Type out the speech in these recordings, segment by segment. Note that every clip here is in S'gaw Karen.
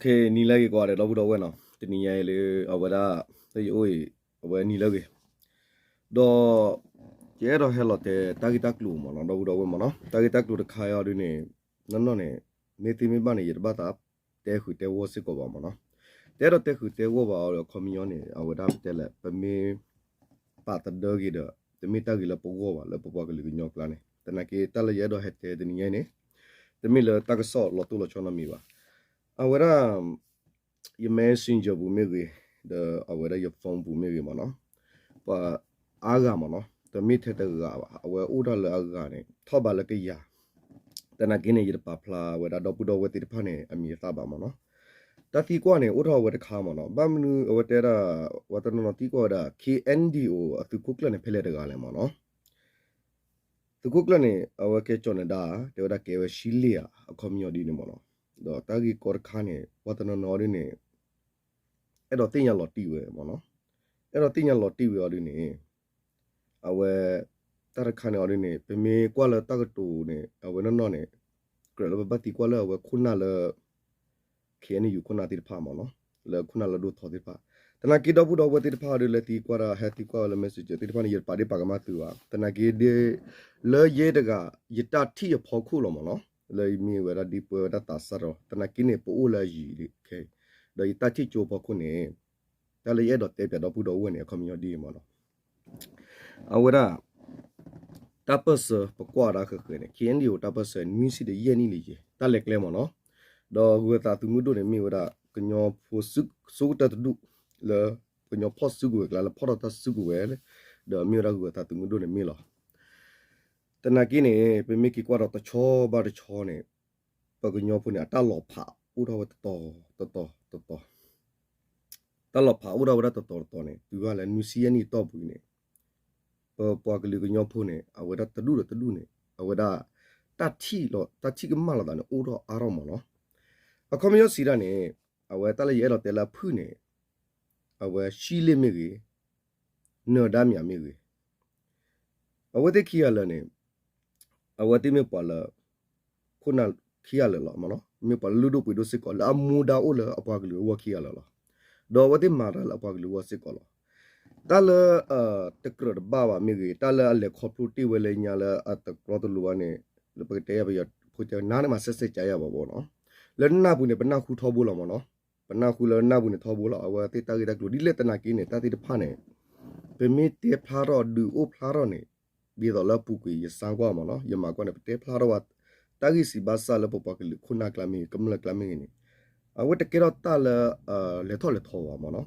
နံၤလၢအဂ့ၤကိးဂၤဒဲး ဒီပုၢ်ဒီဝဲၢ်နီၤ, တနံၤညါအံၤလၢအဝဲဒၣ် လၢယအိၣ်အံၤ အဝဲနံၤလၢအဂ့ၤ, ဒီး ယအဲၣ်ဒိးဟဲလီၤတဲာ်တၢ်ဂ့ၢ်တၢ်ကျိၤမ့ၢ်နီၤ ဒီပုၢ်ဒီဝဲၢ်မ့ၢ်နီၤ, တၢ်ဂ့ၢ်တၢ်ကျိၤတခါအံၤအီၤဒုန့ၣ် နီၢ်နီၢ်န့ၣ် မ့ၢ်သ့မ့ၢ်ဘၣ်န့ၣ် ယတဘၣ်သးတဲဃုာ်တဲဝီၢ်စ့ၢ်ကီးဘၣ်မ့ၢ်နီၤ, တအဲၣ်ဒိးတဲဃုာ်တဲဝီၢ်ဘၣ်အီၤဒီး အခီပညီန့ၣ် အဝဲဒၣ်ပတဲလဲၣ် ပမ့ၢ် ပာ်သဒၢဂ့ၤဒီး တမ့ၢ်တၢ်ဂ့ၤလၢပဂီၢ်ဘၣ် လၢပပှၤကလုာ်ကညီအကျါန့ၣ်, သနာ်က့တၢ်လၢယအဲၣ်ဒိးဟဲတဲတနံၤညါအံၤန့ၣ် တမ့ၢ်လၢတၢ်ကစီၣ်လီၤတိၢ်လီၤဆီနီတမံၤဘၣ်. အဝဲဒၣ် ယ messenger ပူၤမ့ၢ်ဂ့ၤ, ဒီးအဝဲဒၣ်ယ phone ပူၤမ့ၢ်ဂ့ၤမ့ၢ်နီၤ, ပှၤအါဂၤမ့ၢ်နီၤ, တမ့ၢ်ထဲတဂၤဘၣ် အဝဲအိၣ်ဒၣ်လၢအဂၤန့ၣ် ထီၣ်ဘးလၢကယၤ, သနာ်က့န့ၣ် ယတပာ်ဖျါဝဲဒၣ်ဒီပုၢ်ဒီဝဲၢ်သ့ၣ်တဖၣ်န့ၣ် အမံၤအသၣ်ဘၣ်မ့ၢ်နီၤ, တၢ်သံကွၢ်န့ၣ် အိၣ်ထီၣ်ဝဲတခါမ့ၢ်နီၤ, ဘၣ်မနုၤအဝဲတဲဒၣ် ပှၤတနီၤနီၤသံကွၢ်ဝဲဒၣ် KNDO အသုးခိၣ်ကျၢၢ်န့ၣ် ဖဲလဲၣ်တဂၤလဲၣ်မ့ၢ်နီၤ သုးခိၣ်ကျၢၢ်န့ၣ် အဝဲကဲကၠီၤနဒါ တဲဝဲဒၣ်ကဲဝဲရှံလ့ၣ်ဧါ အခီပညီဒ်န့ၣ်မ့ၢ်နီၤ, ဒီးတၢ်ဂ့ၢ်ကီတခါန့ၣ် ပှၤတနီၤနီၤဒ်န့ၣ် အဲၣ်ဒိးသ့ၣ်ညါလီၤတံၢ်ဝဲမ့ၢ်နီၤ, အဲၣ်ဒိးသ့ၣ်ညါလီၤတံၢ်ဝဲအီၤဒ်န့ၣ် အဝဲ တၢ်တခါန့ၣ်အီၤဒ်န့ၣ် ပမ့ၢ်ကွၢ်လၢတၢ်ကတိၤန့ၣ် အဝဲနီၢ်နီၢ်န့ၣ် ကြၢးလၢပဘၣ်သံကွၢ်လၢအဝဲခိၣ်နၢ်လၢ KNU ခိၣ်နၢ်သ့ၣ်တဖၣ်မ့ၢ်နီၤ, လၢခိၣ်နၢ်လၢဒိၣ်ထီသ့ၣ်တဖၣ်, သနာ်က့ဒီပုၢ်ဒီဝဲၢ်သ့ၣ်တဖၣ်အီၤဒ် လဲၤသံကွၢ်ဒီး ဟဲသံကွၢ်ဝဲလၢ messenger သ့ၣ်တဖၣ်န့ၣ် ယတပာ်ဒ့ၣ်ပာ်ကမၣ်သုဘၣ်, သနာ်က့ဒ် လၢယဲတဂၤ ယတၢ်ထံၣ်အဖီခိၣ်လီၤမ့ၢ်နီၤ, လၢယမ့ၢ်ဝဲဒၣ်ဒ်ပဝဲဒၣ်သးစၢ်ဒီး သနာ်က့န့ၣ် ပအိၣ်လၢအယံၤခဲအံၤ, ဒီးယတၢ်ထံၣ်ကၠိဖီခိၣ်န့ၣ် တၢ်လၢယအဲၣ်ဒိးတဲပၠးဒီပုၢ်ဒီဝဲၢ်န့ၣ် အခီပညီဒ်အံၤမ့ၢ်နီၤ အဝဲဒၣ် တၢ်ပၢၢ်ဆၢပကွၢ်ဒၣ်ဃဲးဃဲးန့ၣ် KNDO တၢ်ပၢၢ်ဆၢ နွံဆံဒီးယဲၢ်နံၣ်လံယ့ၤ တၢ်လဲၤကျဲမ့ၢ်နီၤ, ဒီးဂုၤသးသုးမုၢ်ဒိၣ်န့ၣ် မ့ၢ်ဝဲဒၣ် ကညီဖိစိကတၢၢ်တဒူၣ် လၢ ကညီဖီၣ်စုကဝဲၤကျါ လၢဖီၣ်ထီၣ်တၢ်စုကဝဲၤ ဒီးမ့ၢ်ဝဲဒၣ်ဂုၤသးသုးမုၢ်ဒိၣ်န့ၣ်မ့ၢ်လီၤ. သနာ်က့န့ၣ် ပမ့ၢ်က့ၤကွၢ်ဒီးတဆီဘၣ်တဆီန့ၣ် ပကညီဖိန့ၣ် အတၢ်လီၤဖးအိၣ်ထီၣ်ဝဲတတီၤတတီၤတတီၤ တၢ်လီၤဖးအိၣ်ထီၣ်ဝဲဒၣ်တတီၤတတီၤန့ၣ် တုၤဝဲလၢနွံဆံယဲၢ်နံၣ်အတီၢ်ပူၤအံၤန့ၣ် ပပှၤကလုာ်ကညီဖိန့ၣ် အဝဲဒၣ်တဒူၣ်ဒီးတဒူၣ်န့ၣ် အဝဲဒၣ် တၢ်ထံၣ်လီၤ တၢ်ထံၣ်ကမၣ်လိာ်သးန့ၣ် အိၣ်ထီၣ်အါထီၣ်မ့ၢ်နီၤ. အခီပညီစံးဒၣ်န့ၣ် အဝဲတၢ်လၢယအဲၣ်ဒိးတဲလၢအဖုၣ်န့ၣ် အဝဲရှံလ့ၣ်မ့ၢ်ဂ့ၤ နၢၤဒါမၠးမ့ၢ်ဂ့ၤ အဝဲသ့ၣ်ခံဂၤလၢာ်န့ၣ် အဝဲသ့ၣ်မ့ၢ်ပှၤလၢ ခိၣ်နၢ်ခံဂၤလၢာ်လီၤမ့ၢ်နီၤ, မ့ၢ်ပှၤလၢလုၢ်ဒိၣ်ပှ့ၤဒိၣ်စ့ၢ်ကီး လၢအမူဒါအိၣ်လၢအပှၤကလုာ်အဂီၢ်ခံဂၤလၢာ်လီၤ. ဒီးအဝဲသ့ၣ်မၤတၢ်လၢအပှၤကလုာ်အဂီၢ်စ့ၢ်ကီးလီၤ. တၢ်လၢ တကြၢးတဘၣ်ဘၣ်မ့ၢ်ဂ့ၤ, တၢ်လၢအလဲၤခီဖျိတ့ၢ်ဝဲလၢညါလၢအတကြီတလိၤဘၣ်န့ၣ် လၢပကတဲယၤပယီၤဖိတဲနါန့ၣ်မး စဲးစဲးကးယၤဘၣ်ဘၣ်နီၤ. လၢနၢ်ပူၤန့ၣ် ပနၢ်ဟူထီဘိလီၤမ့ၢ်နီၤ. ပနၢ်ဟူလၢနၢ်ပူၤန့ၣ်ထီဘိလီၤ. အဝဲသ့ၣ်တၢ်ဂ့ၢ်တၢ်ကျိၤဒ်လဲၣ်သနာ်က့န့ၣ် တၢ်သ့ၣ်တဖၣ်န့ၣ် ပမ့ၢ်တဲဖျါထီၣ်ဒုးအိၣ်ဖျါထီၣ်န့ၣ် ဒ်သိးလၢအပူၤကွံာ်ယစၢ်ကွၢ်မ့ၢ်နီၤ, ယမၤကွၢ်န့ၣ် ပတဲဖျါထီၣ်ဝဲ တၢ်ဂ့ၢ်စံးဘၣ်စၢ်လၢပပှၤကလုာ်ခိၣ်နၢ်ကျါမ့ၢ်ဂ့ၤ ကမျၢၢ်ကျါမ့ၢ်ဂ့ၤန့ၣ် အဝဲတကဲထီၣ်တၢ်လၢ လဲၤထီၣ်လဲၤထီဘၣ်မ့ၢ်နီၤ.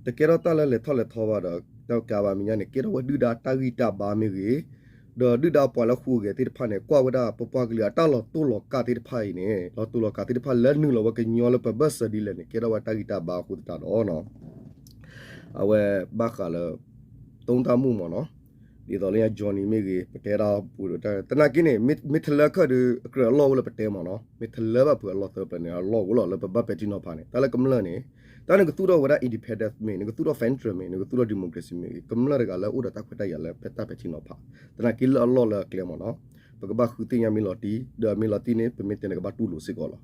တကဲထီၣ်တၢ်လၢလဲၤထီၣ်လဲၤထီဘၣ်ဒီး တကးဘၣ်မဲာ်ညါန့ၣ် ကဲထီၣ်ဝဲဒုၣ်ဒါတၢ်ဂံၢ်တၢ်ဘါမ့ၢ်ဂ့ၤ, ဒီးဒုၣ်ဒါပှၤလၢဃုအဂဲၤသ့ၣ်တဖၣ်န့ၣ် ကွၢ်ဝဲဒၣ်ပပှၤကလုာ်အတၢ်လီၤတိၢ်လီၤကၢ်သ့ၣ်တဖၣ်အံၤန့ၣ် လီၤတိၢ်လီၤကၢ်သ့ၣ်တဖၣ်လၢနုာ်လီၤဝဲကညီလၢပဘၢၣ်စၢၤဒ်လဲၣ်န့ၣ် ကဲထီၣ်ဝဲတၢ်ဂံၢ်တၢ်ဘါအဃိသတးဒီး အဝဲဘၣ်ဃးလၢ သုံးသပ်မှု မ့ၢ်နီၤ, ဒ်သိးလၢညါ Johnny မ့ၢ်ဂ့ၤ ပတဲဒၣ်ပူၤဒီး သနာ်က့န့ၣ် မ့ၢ်ထလၢခၢၣ်ဒီး အကြၢးအလီၢ်အိၣ်လၢပတဲမ့ၢ်နီၤ, မ့ၢ်ထလၢဘၣ်ဖုးအလီၢ်သၢပျၢၤန့ၣ် အလီၢ်အိၣ်လီၤလၢပဘၣ်ပဲာ်ထံနီၤဖးန့ၣ် တၢ်လၢကမျၢၢ်န့ၣ် တၢ်နကသူၣ်ထီၣ်ဝဲဒၣ် independence မ့ၢ် နကသူၣ်ထီၣ် federal မ့ၢ် နကသူၣ်ထီၣ် democracy မ့ၢ်ဂ့ၤ ကမျၢၢ်တဂၤလၢအိၣ်ဒီးတၢ်ခွဲးတၢ်ယာ်လၢဖဲတၢ်ပဲာ်ထံနီၤဖး သနာ်က့လၢအလီၢ်လၢအကျဲမ့ၢ်နီၤ, ပကဘၣ်ဃုသ့ၣ်ညါမ့ၢ်လီၤတံၢ် ဒီးမ့ၢ်လီၤတံၢ်န့ၣ် ပမ့ၢ်တဲန့ၣ်ကဘၣ်တူၢ်လိာ်စ့ၢ်ကီးလီ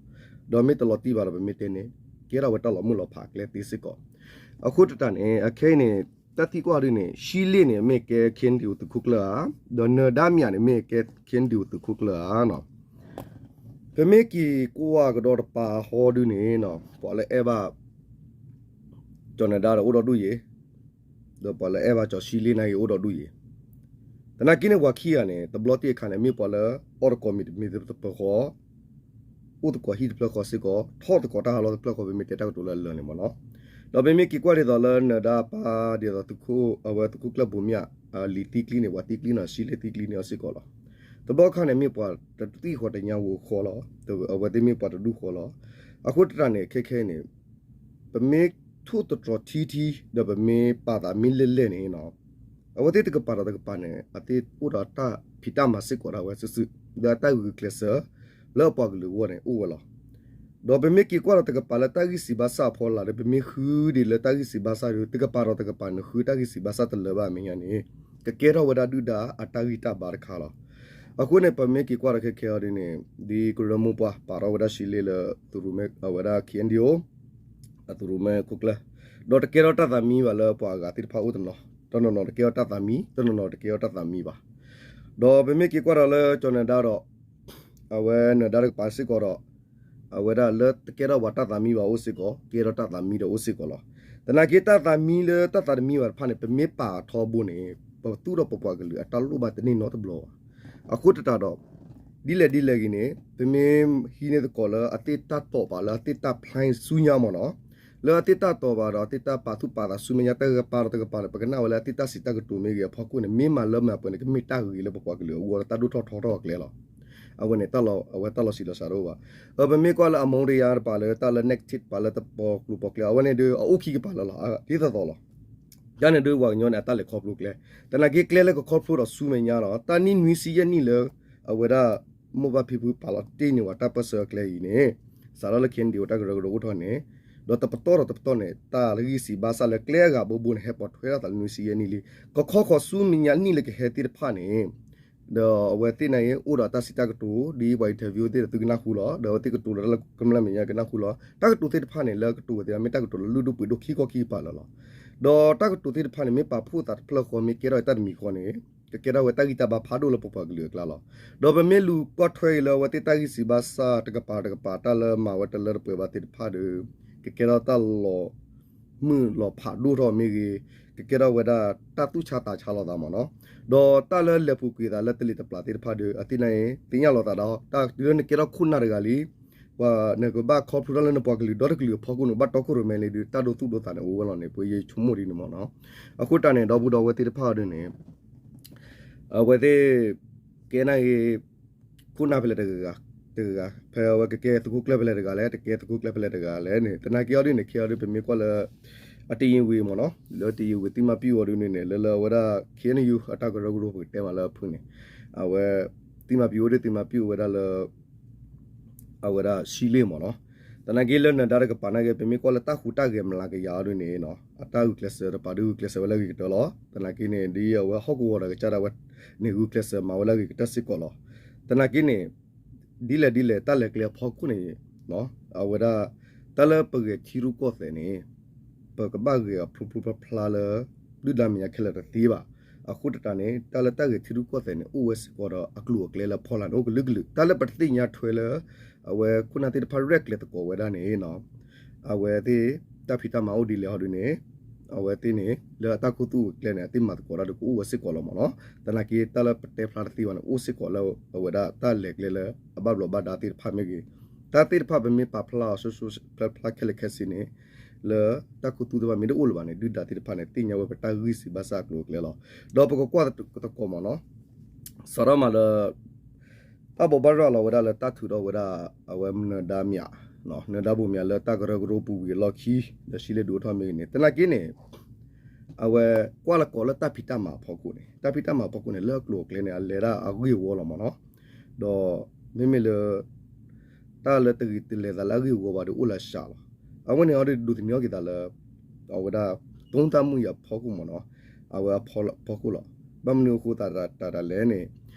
ၤ. ဒီးမ့ၢ်တလီၤတံၢ်ဘၣ်ဒီး ပမ့ၢ်တဲန့ၣ် ကဲထီၣ်ဝဲတၢ်လီၤမုၢ်လီၤဖးအကျဲသ့စ့ၢ်ကီး. အဃိသတးန့ၣ် အခဲအံၤန့ၣ် တၢ်သံကွၢ်ဒ်န့ၣ် ရှံလ့ၣ်န့ၣ် မ့ၢ်ကဲ KNDO သုးခိၣ်ကျၢၢ်ဧါ, ဒီးနၢၤဒါမၠးန့ၣ် မ့ၢ်ကဲ KNDO သုးခိၣ်ကျၢၢ်ဧါနီၤ. ပမ့ၢ်က့ၤကွၢ်ကဒီးတပၤဟီဒ်န့ၣ်နီၤ ပှၤလၢအဲၣ်ဘၣ် ကၠီၤနၢၤဒါဒီးအိၣ်ဒီးဒူၣ်ယ့ၤ ဒီးပှၤလၢအဲၣ်ဘၣ်ကၠီၤရှံလ့ၣ်န့ၣ်ဂ့ၤအိၣ်ဒီးဒူၣ်ယ့ၤ. သနာ်က့န့ၣ် ပှၤခံဂၤန့ၣ် တဘျီသ့ၣ်အခါန့ၣ် မ့ၢ်ပှၤလၢအီၣ်သကိးမ့ၤတမ့ၢ်တဖျၢၣ်ဃီ အိၣ်သကိးဟံၣ်တဖျၢၣ်ဃီစ့ၢ်ကီး ထီၣ်သကိးတၢ်ဟးလီၢ်တဖျၢၣ်ဃီ ပမ့ၢ်တဲတၢ်ကတိၤလၢအလၢာ်န့ၣ်မ့ၢ်နီၤ. ဒီးပမ့ၢ်က့ၤကွၢ်ဒ်သိးလၢနၢၤဒါအပၢ် ဒ်သိးသုးခိၣ် အဝဲသုးခိၣ်ကျၢၢ်ဘိမၠး လံၤသံကျံန့ၣ် ပှၤသံကျံနီၤ ရှံလ့ၣ်သံကျံန့ၣ်အီၤစ့ၢ်ကီးလီၤ. တဘျီခါန့ၣ် မ့ၢ်ပှၤတသံၣ်ဃီတညါဝဲဃီလီၤ. အဝဲသ့ၣ်မ့ၢ်ပှၤတဒူၣ်ဃီလီၤ. အဃိသတးန့ၣ် ခဲခဲအံၤန့ၣ် ပမ့ၢ်ထိၣ်သတြီၤထံထံ ဒီးပမ့ၢ်ပာ်သးမ့ၢ်လဲၢ်လဲၢ်န့ၣ်နီၤ အဝဲသ့ၣ်တကပၤဒီးတကပၤန့ၣ် အသ့ၣ်အိၣ်ဒီးတၢ်ဖံးတၢ်မၤစ့ၢ်ကီးဒၣ်ဝဲစုာ်စုာ် ဒီးအတၢ်ဂုာ်ကျဲးစၢး လၢအပှၤကလုာ်အဂီၢ်န့ၣ်အိၣ်ဝဲလီၤ. ဒီးပမ့ၢ်က့ၤကွၢ်ဒီးတကပၤလၢတၢ်ဂံၢ်စံးဘၣ်စၢ်အဖီလာ်ဒီး ပမ့ၢ်ဃုဒံးလၢတၢ်ဂံၢ်စံးဘၣ်စၢ်ဒီး တကပၤဒီးတကပၤန့ၣ်ဃုတၢ်ဂံၢ်စံးဘၣ်စၢ်တလၢဘၣ်အမဲာ်ညါန့ၣ် ကကဲထီၣ်ဝဲဒၣ်ဒုၣ်ဒါအတၢ်ဂံၢ်တၢ်ဘါတခါလီၤ. အဃိန့ၣ် ပမ့ၢ်က့ၤကွၢ်ဒီးခဲခဲအံၤဒ်န့ၣ် ဒ်ကရၢမိၢ်ပှၢ်ပာ်ထီၣ်ဝဲဒၣ် ရှံလ့ၣ်လၢ အဝဲဒၣ် ခ့ၣ်အဲၣ်ယူၣ် အသုးရိၣ်မဲခိၣ်ကျၢၢ် ဒီးတကဲထီၣ်တၢ်သးမံဘၣ်လၢပှၤအဂၤသ့ၣ်တဖၣ်အိၣ်တနီၤ, တနီၤနီၤတကဲထီၣ်တၢ်သးမံ, တနီၤနီၤတကဲထီၣ်တၢ်သးမံဘၣ်. ဒီးပမ့ၢ်က့ၤကွၢ်ဒီးလၢကၠီၤနၢၤဒါဒီး အဝဲနၢၤဒါတကပၤစ့ၢ်ကီးဒီး အဝဲဒၣ်လၢတကဲထီၣ်ပှၤတၢ်သးမံဘၣ်အိၣ်စ့ၢ်ကီး, ကဲထီၣ်တၢ်သးမံဒီးအိၣ်စ့ၢ်ကီးလီၤ. သနာ်က့တၢ်သးမံလၢတၢ်သးတမံဘၣ်တဖၣ်န့ၣ် ပမ့ၢ်ပာ်ထီဘိန့ၣ် ပသူၣ်ထီၣ်ပပှၤကလုာ်အတၢ်လိၣ်ဘၣ်တန့ၢ်နီတဘျီဘၣ်. အဃိသတးဒီး ဒ်လဲၣ်ဒ်လဲၣ်ဂ့ၤန့ၣ် ပမ့ၢ်ဟံးန့ၢ်သကိးလၢအသ့ၣ်တၢ်တီၢ်ပာ်လၢအသ့ၣ်တၢ် plan ဆူညါမ့ၢ်နီၤ, လၢအသ့ၣ်တၢ်တီၢ်ပာ်ဒီးအသ့ၣ်တၢ်ပာ်သူၣ်ပာ်သးဆူမဲာ်ညါ တကပၤဒီးတကပၤဒီး ပကနၣ်ဝဲလၢအသ့ၣ်တၢ်စံးတၢ်ကတိၤမ့ၢ်ဂ့ၤအဖီခိၣ်န့ၣ် မ့ၢ်မၤလၢမၤပှဲၤန့ၣ် ကမ့ၢ်တၢ်ဂ့ၤလၢပပှၤကလုာ်အဂီၢ်လၢတၢ်ဒိၣ်ထီၣ်ထီထီၣ်အကျဲလီၤ. အဝဲန့ၣ် အဝဲတၢ်လီၤစံးလီၤစှၤတအိၣ်ဘၣ်. ပမ့ၢ်ကွၢ်လၢအမုန်းတရားတကပၤလၢတၢ်လၢ negative တကပၤလၢတပိာ်ကျိၤပိာ်ကျဲ အဝဲန့ၣ်ဒီးအအိၣ်ခံကပၤလၢာ်လီၤ. ဒ်သိးသိးလီၤ. ယန့ၣ်ဒ်ပှၤကညီန့ၣ် အတၢ်လဲၤခီဖျိကျဲ, သနာ်က့ကျဲလၢကခီဖျိဒီးဆူမဲာ်ညါလီၤ. တၢ်နံၣ်နွံဆံယဲၢ်နံၣ်လၢ အဝဲဒၣ် မိၢ်ပၢ်ဖံဖုပာ်လီၤတ့ၢ်န့ၢ်ဝဲတၢ်ပၢၢ်ဆၢအကျဲအံၤန့ၣ် စးထီၣ်လၢ ခ့ၣ်အဲၣ်ယူၣ် တၢ်ကရၢကရိအိၣ်ထီၣ်န့ၣ် ဒီးတပတီၢ်ဒီးတပတီၢ်န့ၣ် တၢ်လၢဂံၢ်စံးဘါစၢ်လၢကျဲအဂၤဘိဘိန့ၣ် ဟဲပိာ်ထွဲထီၣ်သးလၢနွံဆံယဲၢ်နံၣ်လံ. ကခီဃီၤဆူမဲာ်ညါနံၣ်လၢကဟဲသ့ၣ်တဖၣ်န့ၣ် ဒီးအဝဲသ့ၣ်န့ၣ် အိၣ်ဒီးတၢ်စံးတၢ်ကတိၤ ဒ်ပှၤ interview သ့ၣ်ဒီးသုကနၢ်ဟူလီၤ. ဒီးအဝဲသ့ၣ်ကတိၤလၢကမျၢၢ်မဲာ်ညါကနၢ်ဟူလီၤ. တၢ်ကတိၤသ့ၣ်တဖၣ်န့ၣ် လၢကတိၤဝဲသ့ၣ်မ့ၢ်တၢ်ကတိၤလၢလုၢ်ဒိၣ်ပှ့ၤဒိၣ်ခံခီခံကပၤလၢာ်လီၤ. ဒီးတၢ်ကတိၤသ့ၣ်တဖၣ်န့ၣ် မ့ၢ်ပာ်ဖှိၣ်သးတဖျၢၣ်ဃီ မ့ၢ်ကဲထီၣ်ဝဲတၢ်တမံၤဃီန့ၣ် ကကဲထီၣ်ဝဲတၢ်ဂံၢ်တၢ်ဘါဖးဒိၣ်လၢပပှၤကလုာ်အကျါလီၤ. ဒီးပမ့ၢ်လူၤကွၢ်ထွဲအံၤလၢအဝဲသ့ၣ်တၢ်ဂံၢ်စံးဘါစၢ်တကပၤတကပၤ တၢ်လၢမၤဝဲတလၢတပှဲၤဘၣ်သ့ၣ်တဖၣ်ဒီး ကကဲထီၣ်တၢ်လီၤမုၢ်လီၤဖးဒိၣ်ထီၣ်မ့ၢ်ဂ့ၤ, ကကဲထီၣ်ဝဲဒၣ်တၢ်သူၣ်ဆါသးဆါလိာ်သးမ့ၢ်နီၤ, ဒီးတၢ်လၢလဲၤပူၤကွံာ်သးလၢတလံၤတပျၢ်သ့ၣ်တဖၣ်ဒီး အသ့ၣ်န့ၣ် သ့ၣ်ညါလိာ်သးဒီး တၢ်တုၤလၢနကဲထီၣ်ခိၣ်နၢ်တဂၤလံ ပှၤနကဘၣ်ခီဖျိတၢ်လၢနပှၤကလုာ်ဒီတကလုာ်အဖီခိၣ်န့ၣ် ဘၣ်တီခိၣ်ရိၣ်မဲလံဒီး တၢ်ဒိသူၣ်ဒိသးန့ၣ် အိၣ်ဝဲလီၤန့ၣ် ပယဆိကမိၣ်ဒ်န့ၣ်မ့ၢ်နီၤ. အဃိတၢ်န့ၣ် ဒီပုၢ်ဒီဝဲၢ်သ့ၣ်တဖၣ်အံၤဒ်န့ၣ် အဝဲသ့ၣ် ကဲနာ်က့ၤ ခိၣ်နၢ်ဖဲလဲၣ်တဂၤ တဂၤ ဖဲအဝဲကကဲသုးခိၣ်ကျၢၢ်ဖဲလဲၣ်တဂၤလဲၣ် တကဲသုးခိၣ်ကျၢၢ်ဖဲလဲၣ်တဂၤလဲၣ်န့ၣ် သနာ်က့အီၤဒ်န့ၣ် ခဲအီၤဒ် ပမ့ၢ်ကွၢ်လၢ အတယံၤဝံၤမ့ၢ်နီၤ လၢတယံၤဝံၤ သုးမၤပံအီၤဒ်န့ၣ်န့ၣ် လၢလၢအဝဲဒၣ် ခ့ၣ်အဲၣ်ယူၣ် အတၢ်ကရၢကရိပကတဲမးလၢအဖုၣ်န့ၣ် အဝဲ သုးမၤပံအိၣ်ဒ်သုးမၤပံအိၣ်ဝဲဒၣ်လၢ အဝဲဒၣ်ဆံလ့ၣ်မ့ၢ်နီၤ. သနာ်က့လၢနၢၤဒါတကပၤနာ်က့ ပမ့ၢ်ကွၢ်လၢတၢ်ဟူးတၢ်ဂဲၤမလၤကယၤအီၤဒ်န့ၣ်နီၤ အတၢ်ဂုာ်ကျဲးစၢးတပၤဒ်ဂုာ်ကျဲးစၢးဝဲလၢအဂ့ၤကတၢၢ်လီၤ. သနာ်က့န့ၣ် ဒ်အဝဲဟီၣ်ကဝီၤဒီးကစၢ်ဒၣ်ဝဲန့ၣ် ဂုာ်ကျဲးစၢးမၤဝဲလၢအဂ့ၤကတၢၢ်စ့ၢ်ကီးလီၤ. သနာ်က့န့ၣ် ဒ်လဲၣ်ဒ်လဲၣ် တၢ်လဲၤကျဲအဖီခိၣ်န့ၣ် အဝဲဒၣ် တၢ်လၢပဂဲၤထံရူၢ်ကီၢ်သဲးန့ၣ် ပကဘၣ်ဂဲၤအီၤဖျိဖျိဖျါဖျါလၢ ဒုၣ်ဒါမဲာ်ညါခဲလၢာ်တသ့ဘၣ်. အဃိသတးန့ၣ် တၢ်လၢတၢ်ဂဲၤထံရူၢ်ကီၢ်သဲးန့ၣ် အိၣ်ဝဲစ့ၢ်ကီးဒီးအကျိၤအကျဲလၢအဖီလာ်န့ၣ် အိၣ်ကလုာ်ကလုာ် တၢ်လၢပတသ့ၣ်ညါထွဲလၢ အဝဲခိၣ်နၢ်သ့ၣ်တဖၣ်ရဲၣ်ကျဲၤသကိးဝဲဒၣ်န့ၣ် အဝဲသ့ၣ် တၢ်ဖံးတၢ်မၤအိၣ်ဒ်လဲၣ်ဟီဒ်န့ၣ် အဝဲသ့ၣ်န့ၣ် လၢအတၢ်ခူသူၣ်အကျဲန့ၣ် အသ့ၣ်မၤသကိးတၢ်ဒီးကအိၣ်ဝဲစ့ၢ်ကီးလီၤမ့ၢ်နီၤ. သနာ်က့တၢ်လၢပတဲဖျါတသ့ဘၣ်န့ၣ် အိၣ်စ့ၢ်ကီးလၢအဝဲဒၣ်တၢ်လဲၤကျဲလၢအဘၣ်ဘျီးဘၣ်ဒါသ့ၣ်တဖၣ်မ့ၢ်ဂ့ၤ, တၢ်သ့ၣ်တဖၣ်ပမ့ၢ်ပာ်ဖျါအီၤ စိၤစိၤဖျါဖျါခဲလၢာ်ခဲဆ့န့ၣ် လၢတၢ်ခူသူၣ်သ့ၣ်တဖၣ်မ့ၢ်တအိၣ်လၢၤဘၣ်န့ၣ် ဒုၣ်ဒါသ့ၣ်တဖၣ်န့ၣ် သ့ၣ်ညါဝဲပတၢ်ဂံၢ်စံးဘါစၢ်အကျိၤအကျဲလီၤ. ဒီးပကကွၢ်သကိးမ့ၢ်နီၤ စးထီၣ်မးလၢ တၢ်ဘိးဘၣ်ရၤလီၤဝဲဒၣ်လၢတၢ်ထုးထီၣ်ဝဲဒၣ် အဝဲနၢၤဒါမၠး နၢၤဒါဘိးမၠးလၢတၢ်ကရၢကရိပူၤဝံၤအလီၢ်ခံ ဒီးဆံလ့ၣ်ဒုးအိၣ်ထီၣ်မ့ၢ်ဂ့ၤန့ၣ် သနာ်က့န့ၣ် အဝဲကွၢ်လီၤကိးလၢတၢ်ဖံးတၢ်မၤအဖီခိၣ်န့ၣ် တၢ်ဖံးတၢ်မၤအဖီခိၣ်န့ၣ် လၢအကျိၤအကျဲန့ၣ် အလဲၤဒၣ်အဂ့ၢ်အဝီလီၤမ့ၢ်နီၤ. ဒီးမ့မ့ၢ်လၢ တၢ်လၢတဂ့ၤတလဲၤသးလၢအဂ့ၢ်အဝီဘၣ်ဒီးအိၣ်လၢအစှၤလီၤ. အဝဲန့ၣ်အီၤဒ်ဒိးသန့ၤက့ၤသးလၢ အဝဲဒၣ် သုံးသပ်မှုအံၤအဖီခိၣ်မ့ၢ်နီၤ, အဝဲအဖီခိၣ်လီၤ. ဘၣ်မနုၤအဃိသတးလဲၣ်န့ၣ်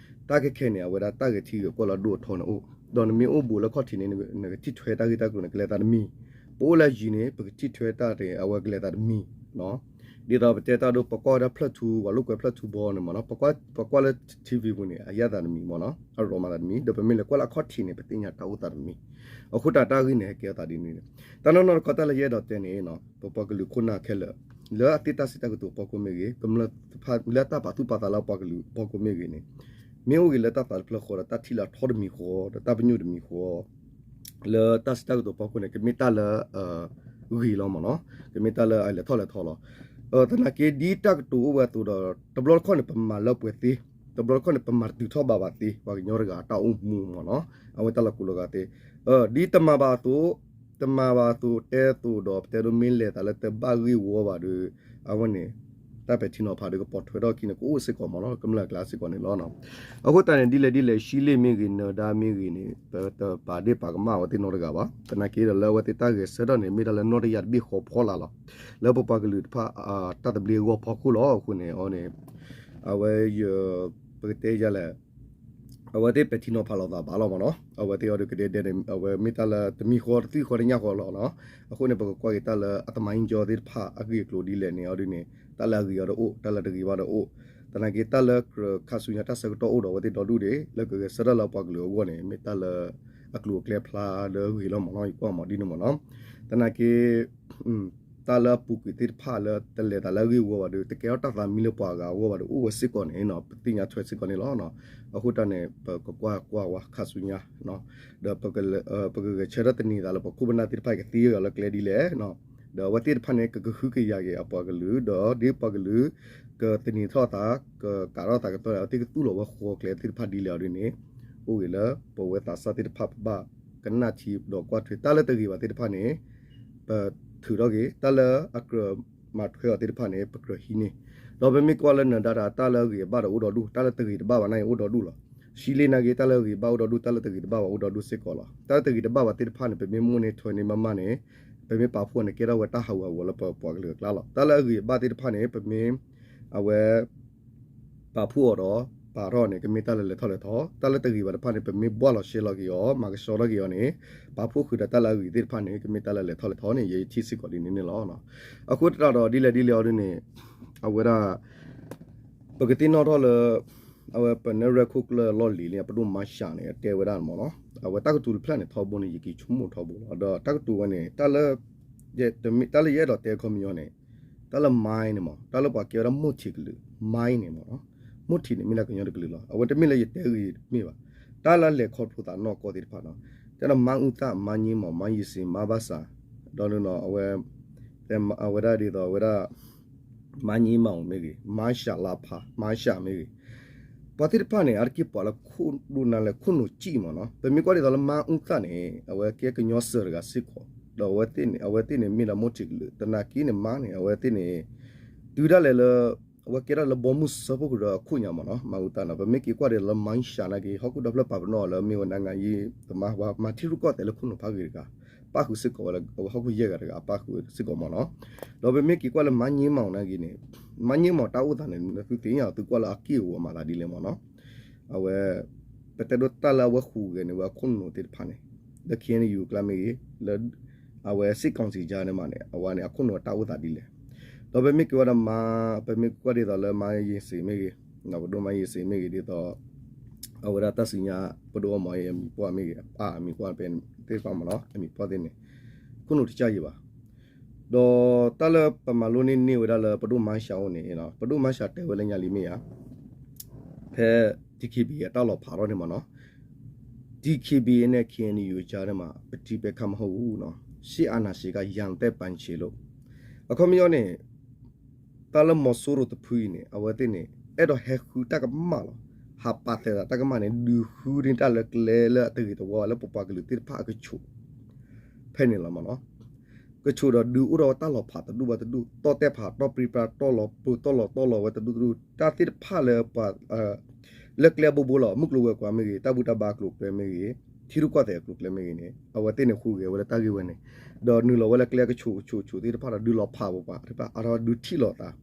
တၢ်ခဲခဲန့ၣ် အဝဲဒၣ်တၢ်ဂဲၤထံဂဲၤကီၢ်လၢအဒိၣ်အထီန့ၣ်အိၣ်, ဒီးနမ့ၢ်အိၣ်ဘူးလၢခီၣ်ထံးန့ၣ် နကထံၣ်ထွဲတၢ်ဂ့ၢ်တၢ်ကျိၤန့ၣ် ကလဲၤသးတမံၤ, ပအိၣ်လၢယံၤန့ၣ် ပကထံၣ်ထွဲတၢ်တ့ၢ် အဝဲကလဲၤသးတမံၤ ဒ်သိးပတဲတၢ်ဒိၣ် ပကွၢ်ဝဲဒၣ်ဖျၢၣ်ထူ ပှၤလိာ်ကွဲဖျၢၣ်ထူဘီန့ၣ်မ့ၢ်နီၤ, ပကွၢ်လၢ ထံၣ်ဝံၤပူၤန့ၣ် အယၣ်သးတမံၤမ့ၢ်နီၤ, အရီမၤသးတမံၤ, ဒီးပမ့ၢ်လဲၤကွၢ်လၢအခီၣ်ထံးန့ၣ် ပသ့ၣ်ညါတၢ်အိၣ်သးတမံၤ, အဃိတၢ်တၢ်ဂ့ၢ်န့ၣ် ဟဲကဲအသးဒ်န့ၣ်, တၢ်နီၢ်နီၢ်တခီတၢ်လၢယအဲၣ်ဒိးတဲန့ၣ် ပပှၤကလုာ်ခိၣ်နၢ်ခဲလၢာ် လၢအသ့ၣ်တၢ်စံးတၢ်ကတိၤဖီခိၣ်မ့ၢ်ဂ့ၤ, ကမျၢၢ်တဖၣ်လၢအတၢ်ပာ်သူၣ်ပာ်သးလၢပှၤကလုာ်ဖီခိၣ်မ့ၢ်ဂ့ၤန့ၣ်, မ့ၢ်အိၣ်ဂ့ၤလၢတၢ်သးတဖျၢၣ်ဃီဒီး တၢ်ထံၣ်လၢအထီတမံၤဃီ ဒီးတၢ်ပညိၣ်တမံၤဃီ လၢတၢ်စံးတၢ်ကတိၤဖီခိၣ်န့ၣ် ကမ့ၢ်တၢ်လၢ ဂ့ၤလီၤမ့ၢ်နီၤ, ကမ့ၢ်တၢ်လၢအလဲၤထီၣ်လဲၤထီလီၤ. သနာ်က့ဒ်တၢ်ကတိၤအိၣ်ဝဲအသိးဒီး တဘျီတခီၣ်န့ၣ် ပမၤလၢပှဲၤသ့, တဘျီတခီၣ်န့ၣ် ပမၤတတုၤထီၣ်ဘးဘၣ်သ့ ပှၤကညီတဂၤအတၢ်အိၣ်မူမ့ၢ်နီၤ, အဝဲတၢ်လီၤကူလီၤဂာ်သ့, ဒ်တမၤဘၣ်အသိး, တမၤဘၣ်အသိး တဲအသိးဒီး ပတဲဒိးမ့ၢ်လဲၤသးလၢတဘၣ်ဂ့ၢ်ဝီဘၣ်ဒီး အဝဲန့ၣ် တၢ်ပဲာ်ထံနီၤဖးဒီးကပိာ်ထွဲထီၣ်အခံန့ၣ် ကအိၣ်စ့ၢ်ကီးမ့ၢ်နီၤ, ကမျၢၢ်အကျါစ့ၢ်ကီးန့ၣ်လီၤ. အဃိသတးန့ၣ် ဒ်လဲၣ်ဒ်လဲၣ် ရှံလ့ၣ်မ့ၢ်ဂ့ၤ နၢၤဒါမ့ၢ်ဂ့ၤန့ၣ် ပတပာ်ဒ့ၣ်ပာ်ကမၣ်အဝဲသ့ၣ်နီတဂၤဘၣ်. သနာ်က့ဒီးလၢအဝဲသ့ၣ်တၢ်ဂဲၤဆၢထၢၣ်န့ၣ် မ့ၢ်တၢ်လၢနီၢ်တယၢ်တဘ့ၣ်ဃီဖီလာ်လီၤ. လၢပပှၤကလုာ်တဖၣ် တၢ်သဘျ့အဂီၢ်ဖီခိၣ်လီၤ. အဃိန့ၣ် အဝဲန့ၣ် အဝဲယ ပကတဲယၤလဲၣ် အဝဲသ့ၣ်ပဲာ်ထံနီၤဖးလိာ်သးဘၣ်လီၤမ့ၢ်နီၤ. အဝဲသ့ၣ်အီၤဒုးကဒဲဒဲန့ၣ် အဝဲမ့ၢ်တၢ်လၢတမံၤဃီတသွံၣ်ဃီတညၣ်ဃီလီၤနီၤ. အဃိန့ၣ် ပကကွၢ်က့ၤတၢ်လၢအတမၤယံၤကၠီသ့ၣ်တဖၣ်အဂ့ၢ်အကျိၤဒ်လဲၣ်န့ၣ် အီၤဒုးန့ၣ် တၢ်လၢအဂ့ၤအီၤဒီးအိၣ် တၢ်လၢတဂ့ၤဘၣ်ဒီးအိၣ်. သနာ်က့တၢ်လၢကြၢးခါဆူညါတၢ်ဆၢကတီၢ်အိၣ်ဒီးအဝဲသ့ၣ်ဒီဒူၣ်ဒံး လၢကဂဲၤဆၢထၢၣ်လၢပှၤကလုာ်အဂီၢ်န့ၣ် မ့ၢ်တၢ်လၢအကျိၤအကျဲဖျါဒီးဂ့ၤလီၤမ့ၢ်နီၤ ယကွၢ်မ့ၢ်ဒ်န့ၣ်မ့ၢ်နီၤ. သနာ်က့ တၢ်လၢအပူၤကွံာ်သ့ၣ်တဖၣ်လၢတလဲၤသးလၢအဂ့ၢ်အဝီဘၣ်ဒီး တကဲထီၣ်တၢ်သးမံလၢပှၤဂၤအဂီၢ်ဘၣ်ဒီး အိၣ်ဝဲစ့ၢ်ကီးန့ၣ်နီၤ ပသ့ၣ်ညါထွဲစ့ၢ်ကီးန့ၣ်လီၤ. အဃိတၢ်န့ၣ် ပကကွၢ်ကွၢ်ဝဲခါဆူညါ ဒီး ပကဂဲၤဆၢထၢၣ်သန့ၤသးလၢပခိၣ်ပနၢ်သ့ၣ်တဖၣ်အံၤကသ့အဂၤလၢကျဲဒ်လဲၣ် ဒီးအဝဲသ့ၣ်တဖၣ်န့ၣ် ကကဟုကယာ်က့ၤအပှၤကလုာ် ဒီးဒ်ပှၤကလုာ် ကသန့ၤထီၣ်သး ကကးထီၣ်သးကတီၢ်န့ၣ် အဝဲသ့ၣ်ကသူၣ်လီၤဝဲဃီကျဲသ့ၣ်တဖၣ်ဒ်လဲၣ်အီၤဒ်န့ၣ် အိၣ်ဂ့ၤလၢပဝဲသးစၢ်သ့ၣ်တဖၣ်ပဘၣ်ကနၣ်ထံဒီးကွၢ်ထွဲ တၢ်လၢတဂ့ၤဘၣ်သ့ၣ်တဖၣ်န့ၣ် ပထုးထီၣ်က့ၤ တၢ်လၢအကြၢးမၤထွဲအီၤသ့ၣ်တဖၣ်န့ၣ် ပကြၢးဟံးန့ၢ် ဒီးပမ့ၢ်ကွၢ်လၢနၢၤဒါတၢ် တၢ်လၢအဂ့ၤအဘၣ်ဒီးအိၣ်ဒီဒူၣ် တၢ်လၢတဂ့ၤတဘၣ်ဘၣ်န့ၣ်အံၤအိၣ်ဒီဒူၣ်လီၤ. ရှံလ့နာ်က့ တၢ်လၢအဂ့ၤဘၣ်အိၣ်ဒီဒူၣ် တၢ်လၢတဂ့ၤတဘၣ်ဘၣ်အိၣ်ဒီဒူၣ်စ့ၢ်ကီးလီၤ. တၢ်လၢတဂ့ၤတဘၣ်ဘၣ်သ့ၣ်တဖၣ်န့ၣ် ပမ့ၢ်မိၣ်န့ၢ်ထွဲန့ၢ်မးမးန့ၣ် ပမ့ၢ်ပာ်ဖှိၣ်န့ၣ် ကဲထီၣ်ဝဲတၢ်ဟးဂူာ်ဟးဂီၤလၢပပှၤကလုာ်အကျါလီၤ. တၢ်လၢအဂ့ၤအဘၣ်သ့ၣ်တဖၣ်န့ၣ် ပမ့ၢ် အဝဲ ပာ်ဖှိၣ်အီၤဒီး ပာ်ထီၣ်န့ၣ် ကမ့ၢ်တၢ်လၢလဲၤထီၣ်လဲၤထီ, တၢ်လၢတဂ့ၤဘၣ်တဖၣ်န့ၣ် ပမ့ၢ်ဘှၢ်လီၤရှဲလီၤက့ၤအီၤ မၤကဆှီထီၣ်က့ၤအီၤန့ၣ် ပာ်ဖှိၣ်ဃုာ်ဒီးတၢ်လၢအဂ့ၤသ့ၣ်တဖၣ်န့ၣ် ကမ့ၢ်တၢ်လၢလဲၤထီၣ်လဲၤထီန့ၣ် ယထံၣ်စ့ၢ်ကီးဒ်န့ၣ်န့ၣ်လီၤ. အဃိသတးဒီးဒ်လဲၣ်ဒ်လဲၣ်အီၤဒ်န့ၣ် အဝဲဒၣ် ပကသ့ၣ်နီၣ်ထီၣ်လၢ အဝဲပနဲၣ်ရွဲၣ်ခိၣ်ကျၢၢ်လီၢ်လံၤန့ၣ် ပဒိၣ်မါရှးန့ၣ် အတဲဝဲဒၣ်မ့ၢ်နီၤ, အဝဲတၢ်ကတိၤတဖျၢၣ်န့ၣ် ထီဘိန့ၣ် ယက့ၤဆိကမိၣ်ထီဘိလီၤ. ဒီးတၢ်ကတိၤဝဲန့ၣ် တၢ်လၢ တၢ်လၢယအဲၣ်ဒိးတဲခီပညီန့ၣ် တၢ်လၢ mind န့ၣ်မး တၢ်လၢပှၤကဲဝဲဒၣ်မိၢ်ထံးကလုာ် mind န့ၣ်မးနီၤ, မိၢ်ထံးန့ၣ် မ့ၢ်ဒၣ်ကညီတကလုာ်လီၤ. အဝဲတမ့ၢ်လၢယတဲဂ့ၤတမ့ၢ်ဘၣ်, တၢ်လၢအလဲၤခီဖျိသးနီၢ်ကီၢ်သ့ၣ်တဖၣ်နီၤ, တဲဒၣ် မါအူသၣ် မါည့မီၢ် မါယ့စ့ မါဘၣ်စၣ်, ဒီး အဝဲ အဝဲဒၣ်ဒ်သိးအဝဲဒၣ် မါည့မီၢ်မ့ၢ်ဂ့ၤ, မါရှးလါဖး မါရှးမ့ၢ်ဂ့ၤ, ပှၤသ့ၣ်တဖၣ်န့ၣ် အါတက့ၢ်ပှၤလၢခိၣ်ဒိၣ်နါလၢခိၣ်နူာ်စံၣ်မးနီၤ, ပမ့ၢ်ကွၢ်ဒ်သိးလၢမါအူသၣ်န့ၣ် အဝဲကဲကညီစၢၤတဂၤစ့ၢ်ကီး, ဒီးအဝဲသ့ၣ်န့ၣ် အဝဲသ့ၣ်န့ၣ်မ့ၢ်ဒၣ်မိၢ်ထံးကလုာ်, သနာ်က့န့ၣ် မါန့ၣ် အဝဲသ့ၣ်န့ၣ် တုၤဒၣ်လဲာ်လၢ အဝဲကဲဒၣ်လၢဘီမုၢ်စၢဖှိၣ်ကရၢအခိၣ်ညါမးနီၤ, မါအူသၣ်နီၤ, ပမ့ၢ်က့ၤကွၢ်ဒ်သိးလၢ မါရှးနာ်က့ ဟီၣ်ခိၣ်ဒီဖျၢၣ်ပာ်ပနီၣ်အီၤလၢမ့ၢ်ဝဲ နိုင်ငံရေးသမား ပှၤမၤထံရူၢ်ကီၢ်သဲးလၢခိၣ်နူာ်ဖးဂ့ၤတဂၤ, ပၣ်ဃုာ်စ့ၢ်ကီးဝဲလၢ အဝဲဟီၣ်ခိၣ်ယဲၢ်ဂၤတဂၤ ပၣ်ဃုာ်စ့ၢ်ကီးမးနီၤ, ဒီးပမ့ၢ်က့ၤကွၢ်လၢ မါည့မီၢ်နာ်က့န့ၣ်, မါည့မီၢ်တၢ်အိၣ်သးန့ၣ် သုသ့ၣ်ညါ သုကွၢ်လၢအက့ၢ်အဂီၤမၤသးဒ်လဲၣ်မးနီၤ, အဝဲ ပတဲဒိးတၢ်လၢအဝဲဟူးဂဲၤန့ၢ်ဝဲအခိၣ်နူာ်သ့ၣ်တဖၣ်န့ၣ်, လၢ KNU အကျါမ့ၢ်ဂ့ၤ, လၢ အဝဲ စစ်ကောင်စီ ကြား န့ၣ်မးန့ၣ် အဝဲန့ၣ် အခိၣ်နူာ်အတၢ်အိၣ်သးဒ်လဲၣ်, ဒီးပမ့ၢ်က့ၤဝဲဒၣ်မါ, ပမ့ၢ်ကွၢ်ဒ်သိးလၢမါယ့စ့မ့ၢ်ဂ့ၤ, ပဒိၣ်မါယ့စ့မ့ၢ်ဂ့ၤဒ်သိး အဝဲဒၣ်တၢ်စံၣ်ညါ ပဒိၣ်အီၣ်မီၤအံၤအမံၤပှၢ်မ့ၢ်ဂ့ၤ, အပၢ်အမံၤပှၢ်သ့ၣ်တဖၣ်မးနီၤ, အမံၤပှၢ်သ့ၣ်န့ၣ် ခိၣ်နူာ်တကၢ်ယံၤဘၣ်, ဒီးတၢ်လၢပမၤလိန့ၢ်န့ၢ်ဝဲဒၣ်လၢပဒိၣ်မါရှးအိၣ်န့ၣ်, ပဒိၣ်မါရှးတဲဝဲလၢညါလံမ့ၢ်ဧါ, ဖဲ DKBA အတၢ်လီၤဖးထီၣ်န့ၣ်မးနီၤ, DKBA န့ၣ် KNU အကြား န့ၣ်မး ပထံပဲခါမဟုတ်ဘူးနော်, စစ်အာဏာရှင်က ရန်သက်ပန်ချေလို့, အခီပညီန့ၣ် တၢ်လၢမီၤစိရိၤတဖုအံၤန့ၣ် အဝဲသ့ၣ်န့ၣ် အဲၣ်ဒိးဟဲဃုတၢ်ကမၣ်လီၤ, ဟးပာ်သဲးသးတၢ်ကမၣ်န့ၣ် ဒုးဃုန့ၢ်တၢ်လၢကျဲလၢအတဂ့ၤတဝါလၢပပှၤကလုာ်သ့ၣ်တဖၣ်အကဆူး ဖဲန့ၣ်လီၤမးနီၤ, ကဆူးဒီးဒုးအိၣ်ထီၣ်ဝဲတၢ်လီၤဖးတဒူၣ်ဘၣ်တဒူၣ်, တီၢ်တဲာ်ဖး တီၢ်ပြံပြါ တီၢ်လီၤပှီၢ် တီၢ်လီၤတီၢ်လီၤဝဲတဒူၣ်တဒူၣ်, တၢ်သ့ၣ်တဖၣ်လၢပှၤ လၢကျဲအဘိဘိလီၤ, မုၢ်ကျိၤဝဲၤကွာ်မ့ၢ်ဂ့ၤ, တၢ်ဘူၣ်တၢ်ဘါအကျိၤအကျဲမ့ၢ်ဂ့ၤ, ထံရူၢ်ကီၢ်သဲးအကျိၤအကျဲမ့ၢ်ဂ့ၤန့ၣ် အဝဲသ့ၣ်န့ၣ်ဟူးဂဲၤဝဲလၢတၢ်ဂ့ၢ်ဝဲန့ၣ်, ဒီးနုာ်လီၤဝဲလၢကျဲကဆူးကဆူးကဆူးသ့ၣ်တဖၣ်ဒီး ဒုးလီၤဖးပပှၤသ့ၣ်တဖၣ် အါထီၣ်ဒုးထံၣ်လိာ်သး,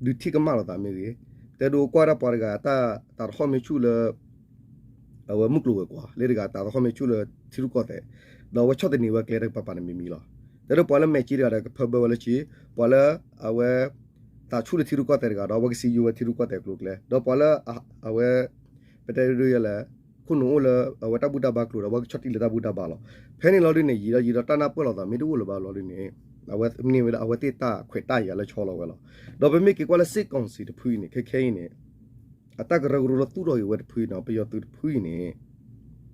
ဒုးထံၣ်ကမၣ်လိာ်သးမ့ၢ်ဂ့ၤ, တဲဒိးကွၢ်ဒၣ်ပှၤတဂၤ တၢ်သးသဟီၣ်မ့ၢ်ဆူၣ်လၢ အဝဲမုၢ်ကျိၤဝဲၤကွာ် လၢတဂၤတၢ်သဟီၣ်မ့ၢ်ဆူၣ်လၢထံရူၢ်ကီၢ်သဲး, ဒီးအဝဲဆီၣ်သနံးဝဲကျဲတကပၤပၤန့ၣ်မံၤမံၤလီၤ. တဲဒိးပှၤလၢမဲာ်က့တဂၤဒီးကဖၢဘၢဝဲလၢဆ့, ပှၤလၢ အဝဲ သးဆူၣ်လၢထံရူၢ်ကီၢ်သဲးတဂၤဒီး အဝဲကစံယိဝဲထံရူၢ်ကီၢ်သဲးအကျိၤအကျဲ, ဒီးပှၤလၢ အဝဲ ပတဲဒ်ယဲလဲၣ် ခိၣ်နူာ်အိၣ်လၢ အဝဲတၢ်ဘူၣ်တၢ်ဘါကျိၤဒီး အဝဲကဆီၣ်တံၢ်လၢတၢ်ဘူၣ်တၢ်ဘါလီၤ. ဖဲန့ၣ်လီၤဒ်န့ၣ် ယံာ်ဒီးယံာ်ဒီးတၢ်နၢ်ပၢၢ်လိာ်သးမ့ၢ်တအိၣ်လၢၤဘၣ်လီၤဒ်န့ၣ် အဝဲန့ၢ်ဝဲဒၣ်အဝဲသ့ၣ်တၢ်ခွဲးတၢ်ယာ်လၢဆီလီၤဝဲလီၤ. ဒီးပမ့ၢ်က့ၤကွၢ်လၢ စစ်ကောင်စီ တဖုအံၤန့ၣ် ခဲခဲအံၤန့ၣ် အတၢ်ကရၢကရိလၢသူၣ်ထီၣ်က့ၤဝဲတဖုအံၤန့ၣ် ပယီၤသုးတဖုအံၤန့ၣ်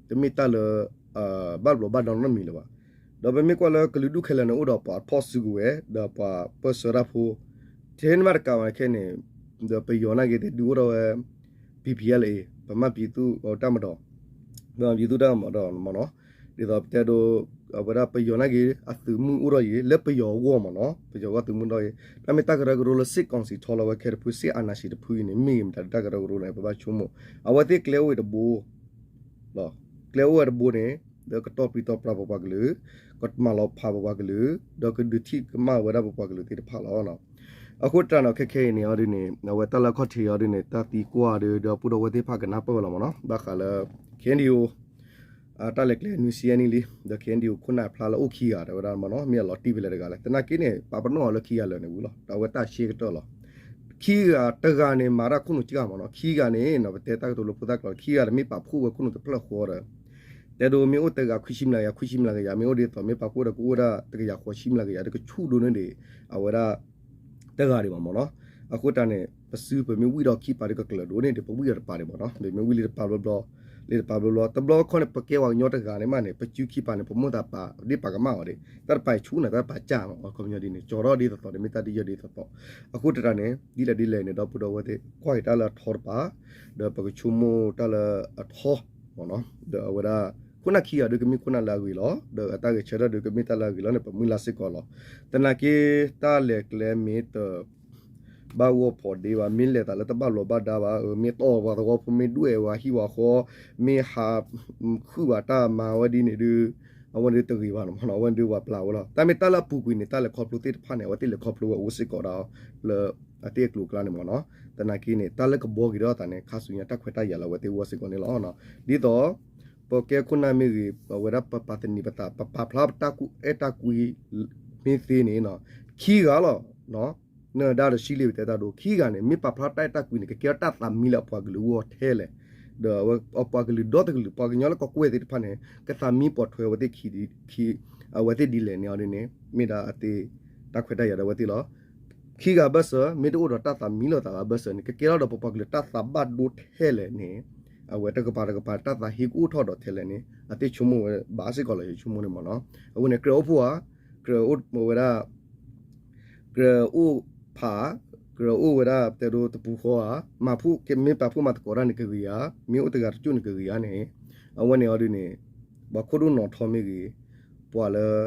တမ့ၢ်တၢ်လၢ ဘၣ်ဘျီးဘၣ်ဒီနီတမံၤလၢၤဘၣ်. ဒီးပမ့ၢ်ကွၢ်လၢကလုာ်ဒူၣ်ခဲလၢာ်န့ၣ် အိၣ်ဒီးပှၤဖီၣ်စုကဝဲၤ ဒီးပှၤပၢၢ်ဆၢတၢ်ဖိ ထဲန့ၣ်မးတကးဘၣ်န့ၣ်ခဲန့ၣ် ဒီးပယီၤနာ်က့သ့ၣ်ဒုးအိၣ်ထီၣ်ဝဲ ပီၣ်ပီၣ်လၢအံၤ ပမ့ၢ်ပံၤသူၣ်တၢ်မၤဒီး ပမ့ၢ်ပံၤသူၣ်တၢ်မၤဒီးမ့ၢ်နီၤ ဒ်သိးပတဲဒိး အဝဲဒၣ်ပယီၤနာ်က့ အသုးမုၢ်အိၣ်ထီၣ်အံၤ လၢပယီၤအဂီၢ်မ့ၢ်နီၤ ပယီၤအဂီၢ်သုးမုၢ်ထီၣ်အံၤ တၢ်မ့ၢ်တၢ်ကရၢကရိလၢ စစ်ကောင်စီ ထီလီၤဝဲခဲတဖု စစ်အာဏာရှင် တဖုအံၤန့ၣ် မ့ၢ်ဂ့ၤမတၤတၢ်ကရၢကရိန့ၣ် ပဘၣ်ဆိကမိၣ် အဝဲသ့ၣ်ကျဲအိၣ်ဝဲတဘိ ကျဲအိၣ်ဝဲတဘိန့ၣ် လၢကတီၢ်ပြံတီၢ်ပြါပပှၤကလုာ် ကမၤလီၤဖးပပှၤကလုာ် ဒီးကဒုးထံၣ်ကမၣ်ဝဲဒၣ်ပပှၤကလုာ်သ့ၣ်တဖၣ်လီၤ. အဃိတၢ်န့ၣ် ခဲခဲအံၤန့ၣ်အီၤဒ်န့ၣ် အဝဲတၢ်လၢအခီၣ်ထံးအီၤဒ်န့ၣ် တၢ်သံကွၢ်ဒီး ဒီပုၢ်ဒီဝဲၢ်သ့ၣ်တဖၣ်ကနၢ်ပၢၢ်ဝဲလီၤမ့ၢ်နီၤ. ဘၣ်ဃးလၢ ခ့ၣ်အဲၣ်ယူၣ် တၢ်လဲၤကျဲနွံဆံယဲၢ်နံၣ်လံ ဒီး ခ့ၣ်အဲၣ်ယူၣ် ခိၣ်နၢ်ဖျါလၢအိၣ်ခံဂၤ တဲဝဲဒၣ်မ့ၢ်နီၤ မ့ၢ်အလီၤတံၢ်ဖဲလဲၣ်တဂၤလဲၣ် သနာ်က့န့ၣ် ပာ်ပနီၣ်အီၤလၢခံဂၤလၢာ်န့ၣ်ဝံၤလီၤ ဒီးအဝဲတၢ်ရှဲကတၢၢ်လီၤ. ခံဂၤတဂၤန့ၣ် မၤတၢ်ခိၣ်နူာ်ကၠၢ်မ့ၢ်နီၤ ခံဂၤန့ၣ်နီၤ ပတဲတၢ်ကတိၤလၢဖိသၣ်ကျိာ် ခံဂၤန့ၣ် မ့ၢ်ပာ်ဖှိၣ်ဝဲခိၣ်နူာ်တဖျၢၣ်ဃီဒီး တဲဒိမ့ၢ်အိၣ်တဂၤခွံဆံမျးကယၤ ခွံဆံမျးကယၤ မ့ၢ်အိၣ်ဒ်သိး မ့ၢ်ပာ်ဖှိၣ်ဒီးကအိၣ်ဝဲဒၣ်တကယၤဃိးဆံမျးကယၤ ဒီးကဆူၣ်ဒိၣ်န့ၢ်ဒံး အဝဲဒၣ် တဂၤဒံးဘၣ်မ့ၢ်နီၤ. အဃိတၢ်န့ၣ် ပစုပမ့ၢ်ဝံၣ်ဒီးခံပာ်ဒီးကကျၢၤဒိၣ်န့ၢ်ဒံး ပဝံၣ်ဒီးတပာ်ဒံးမ့ၢ်နီၤ ပမ့ၢ်ဝံၣ်လံတပာ်ဘျီဘျီ လံတပာ်ဘျီဘျီ တဘျီခီန့ၣ် ပကဲပှၤကညီတဂၤန့ၣ်မးန့ၣ် ပစုခံပာ်န့ၣ် ပမိၢ်သးပာ်ဒ်ပာ်ကမၣ်အီၤဒံး တၢ်တပာ်အံၤဆူၣ်န့ၣ် တၢ်တပာ်ကၢ်မ့ၢ် အခီပညီဒ်န့ၣ် ကၠီၤထီၣ်ဒ်သိးသိးန့ၣ် မ့ၢ်တၢ်ဒ်ယဲၢ်ဒ်သိးသိး အဃိတၢ်န့ၣ် ဒ်လဲၣ်ဒ်လဲၣ်န့ၣ် ဒီပုၢ်ဒီဝဲၢ်သ့ၣ် ကွၢ်က့ၤတၢ်လၢအထီတပၤ ဒီးပကဆိကမိၣ်တၢ်လၢအထီ ဒီးအဝဲဒၣ် ခိၣ်နၢ်ခံဂၤဒီးကမ့ၢ်ခိၣ်နၢ်လၢအဂ့ၤလီၤ ဒီးအတၢ်ဂဲၤဆၢထၢၣ်ဒီးကမ့ၢ်တၢ်လၢအဂ့ၤလီၤန့ၣ် ပမုၢ်လၢ်စ့ၢ်ကီးလီၤ. သနာ်က့ တၢ်လဲၤကျဲမ့ၢ်တ ဘၣ်ဂီၢ်ဖီးဒ့ဘၣ် မ့ၢ်လဲၤသးလၢတဘၣ်လီၤဘၣ်ဒါဘၣ် မ့ၢ်တီၢ်ပှၤသဝီဖိ မ့ၢ်ဒွဲၣ်ပှၤဟံၣ်ပှၤဃီ မ့ၢ်ဟး ဃုာ်ဘၣ်တၢ်မၤဝဲဒ်န့ၣ်ဒီး အဝဲန့ၣ်တဂ့ၤဘၣ်န့ၣ်မ့ၢ်နီၤ အဝဲန့ၣ်ဒုးပှၤပျၢ်ဝဲလီၤ. တၢ်မ့ၢ်တၢ်လၢအပူၤကွံာ်န့ၣ် တၢ်လဲၤခီဖျိသ့ၣ်တဖၣ်န့ၣ် အဝဲသ့ၣ်လဲၤခီဖျိဝဲအိၣ်စ့ၢ်ကီးဒၣ် လၢအသ့ၣ်အကျိၤအကျဲန့ၣ်မ့ၢ်နီၤ. သနာ်က့န့ၣ် တၢ်လၢကဘှီက့ၤဒီးအသးန့ၣ် ခါဆူညါတၢ်ခွဲးတၢ်ယာ်လၢအဝဲသ့ၣ်အိၣ်စ့ၢ်ကီးန့ၣ်လီၤ. ဒ်သိး ပကဲခိၣ်နၢ်မ့ၢ်ဂ့ၤ အဝဲဒၣ်ပပာ်သနံးပသး ပပာ်ဖျါပတၢ်ကူၣ်အဲၣ်တၢ်ကွံ မ့ၢ်သ့န့ၣ် ခံဂၤလီၤ နၢၤဒါဒီးဆံလ့ၣ် ပတဲတၢ်ဒိ ခံဂၤန့ၣ် မ့ၢ်ပာ်ဖျါတၢ်အဲၣ်တၢ်ကွံန့ၣ် ကကဲထီၣ်တၢ်သးမံလၢအပှၤကလုာ်အဂီၢ်ထဲလဲၣ်, ဒီးအပှၤကလုာ်ဒီတကလုာ် ပှၤကညီလၢကီၢ်ကဝဲၢ်သ့ၣ်တဖၣ်န့ၣ် ကသးမံပိာ်ထွဲအဝဲသ့ၣ်ခံ အဝဲသ့ၣ်ဒ်လဲၣ်န့ၣ်အီၤဒ်န့ၣ် မ့ၢ်ဒၣ်အသ့ၣ် တၢ်ခွဲးတၢ်ယာ်ဒီးအဝဲသ့ၣ်လီၤ. ခံဂၤဘၢၣ်စၢၤ မ့ၢ်တအိၣ်ဒီးတၢ်သးမံလိာ်သးဘၣ်ဘၢၣ်စၢၤန့ၣ် ကကဲထီၣ်ဒီးပပှၤကလုာ်တၢ်သးဘၣ်ဒိထဲလဲၣ်န့ၣ် အဝဲတကပၤတကပၤတၢ်သးဟ့ကအိၣ်ထီၣ်ဒီးထဲလဲၣ်န့ၣ် အသ့ၣ်ဆိကမိၣ်ဝဲဘၣ်စ့ၢ်ကီးလီၤ ယဆိကမိၣ်န့ၣ်မ့ၢ်နီၤ. အဝဲန့ၣ် ကြၢးအိၣ်ဖှိၣ်ဧါ, ကြၢးအိၣ်ဝဲဒၣ် ကြၢးအိၣ်ဖး, ကြၢးအိၣ်ဝဲဒၣ်တဲဒိတပူၤဃီဧါ, မၤဖှိၣ် မ့ၢ်ပာ်ဖှိၣ်မၤသကိးတၢ်န့ၣ်ကဂ့ၤဧါ, မ့ၢ်အိၣ်တဂၤတကၠိၣ်န့ၣ်ကဂ့ၤဧါန့ၣ်, အဝဲန့ၣ်အီၤဒ်န့ၣ် ပှၤခိၣ်ဒိၣ်နီၣ်ထီမ့ၢ်ဂ့ၤ, ပှၤလၢ သး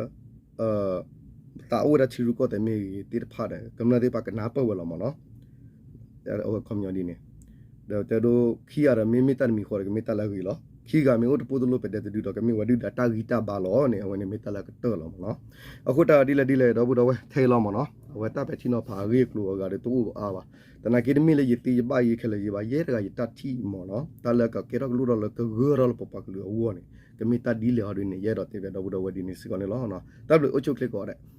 အိၣ်ဝဲဒၣ်ထံရူၢ်ကီၢ်သဲးမ့ၢ်ဂ့ၤသ့ၣ်တဖၣ်ဒီး ကမျၢၢ်သ့ၣ်တဖၣ်ကနၢ်ပၢၢ်ဝဲလီၤမ့ၢ်နီၤ. အခီပညီဒ်န့ၣ် ဒီးတဲဒိခံဂၤဒီးမ့မ့ၢ်တၢ်တမံၤဃီဒီး ကမ့ၢ်တၢ်လၢအဂ့ၤလီၤ. ခံဂၤမ့ၢ်အိၣ်တပိၢ်တလိၣ်ပဒဲတဒုဒီး ကမ့ၢ်ဝဲဒုၣ်ဒါတၢ်ဂံၢ်တၢ်ဘါလီၤန့ၣ် အဝဲန့ၣ်မ့ၢ်တၢ်လၢအကတၢၢ်လီၤမ့ၢ်နီၤ. အဃိတၢ်ဒ်လဲၣ်ဒ်လဲၣ် ဒီပုၢ်ဒီဝဲၢ် ထဲအံၤလီၤမ့ၢ်နီၤ. အဝဲတၢ်ပဲာ်ထံနီၤဖးအဂ့ၢ်အကျိၤအဂၤဒီးတအိၣ်အါဘၣ်. သနာ်က့တမ့ၢ်လၢယသ့ယဘၣ်ယခဲလၢာ်ယဘၣ် ယဲတဂၤယတၢ်ထံၣ်မ့ၢ်နီၤ. တၢ်လၢကကဲထီၣ်ကလိၣ်ထီၣ်လၢကဂၢၢ်ထီၣ်လၢပပှၤကလုာ်အဂီၢ်န့ၣ် ကမ့ၢ်တၢ်ဒ်လဲၣ်အီၤဒ်န့ၣ် ယအဲၣ်ဒိးတဲဘၣ်ဒီပုၢ်ဒီဝဲၢ်ဒ်န့ၣ်စ့ၢ်ကီးန့ၣ်လီၤ. တၢ်ဘျုးအိၣ်ဆူၣ်အိၣ်ချ့ကိးဂၤဒဲး.